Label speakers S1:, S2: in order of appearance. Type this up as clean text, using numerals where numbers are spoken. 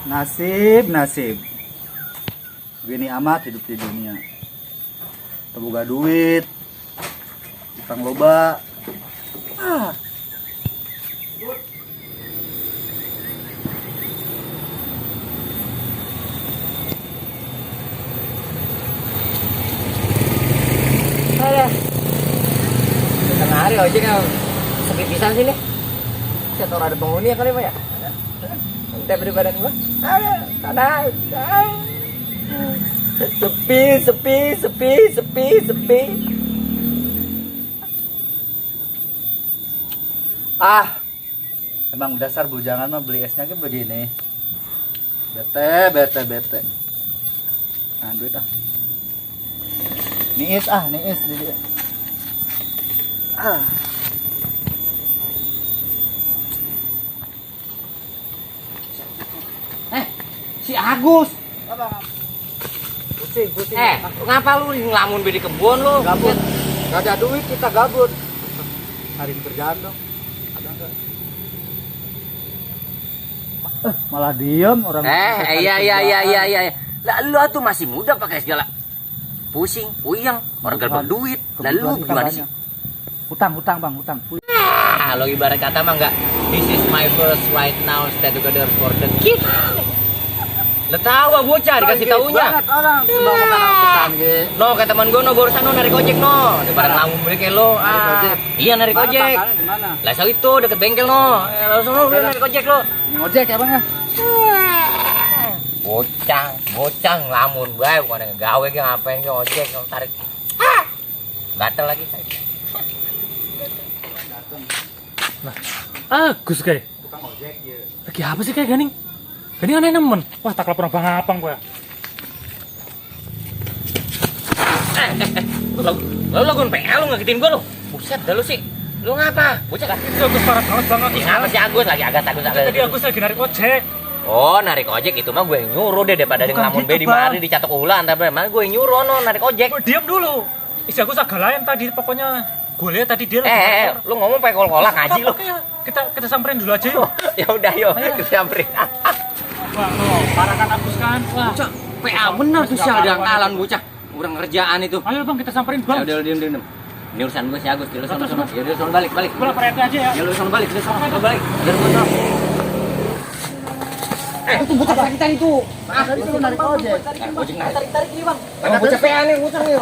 S1: Nasib. Gini amat hidup di dunia. Terbuka duit, utang loba.
S2: Tengah hari ojek yang sepi pisan sini. Saya tahu ada penghuni ya kali Pak ya. Ada di badan gua. Ada. Sepi.
S1: Emang dasar bujangan mah beli esnya kayak begini. Bete. Nah, duit Niis di dia.
S2: Si Agus.
S1: Pusing.
S2: Ngapa lu ngelamun di kebun lu?
S1: Gabut. Gak ada duit kita gabut. Hari kerjaan dong. Ada enggak? Malah diem orang.
S2: Iya. Lah lu tuh masih muda pakai segala pusing, puyeng, orang gak berduit. Lalu gimana sih?
S1: Utang bang.
S2: Lo ibarat kata mah enggak. This is my first right now, stay together for the kid. Lo tahu ah bocah dikasih taunya.
S1: Orang utang gitu.
S2: No kata teman gue no barusan no narik ojek no. Daripada ngelamun beli kayak lo. Iya narik ojek. Lah so itu deket bengkel no. Langsung lo narik ojek lo.
S1: Ngojek ya bang ya?
S2: Bocah ngelamun bae bukan ngegawe ge ngapain ge ojek tarik. Gatel lagi.
S3: Agus kayak.
S1: Tukang ojek ya.
S3: Lagi apa sih kayak Ganing? Ganing aneh nemen. Wah tak lapor abang gua.
S2: Lo gun PL lu ngagetin gua lu. Buset dah lu sih. Lu ngapa? Bocah
S3: Itu Agus parah banget banget.
S2: ngapa sih Agus lagi Agus.
S3: Tadi Agus lagi narik ojek.
S2: Oh, narik ojek itu mah gue yang nyuruh deh daripada dia ngelamun
S3: gitu,
S2: di mari dicatok ulan tapi mana gue yang nyuruh no narik ojek.
S3: Diam dulu. Isi Agus agak lain tadi pokoknya. Gue lihat tadi dia
S2: Lu ngomong pakai kol-kolah ngaji lu.
S3: Kita samperin dulu aja yuk.
S2: Ya udah yuk, kita samperin.
S3: Wah, parah kan Agus kan. Wah.
S2: Bocah, PA bener tuh sial dia kalan bocah. Kurang kerjaan itu.
S3: Ayo Bang, kita samperin
S2: Ya
S3: Bang.
S2: udah diem. Ini urusan gue si Agus, dia sono. Ya udah sono balik.
S3: Bola Pak RT aja ya.
S2: Ya lu sono balik, dia sono balik. Udah sono. Itu bocah kita itu.
S1: Tadi lu narik ojek.
S2: Tarik nih, Bang. Ada bocah PA nih, bocah nih.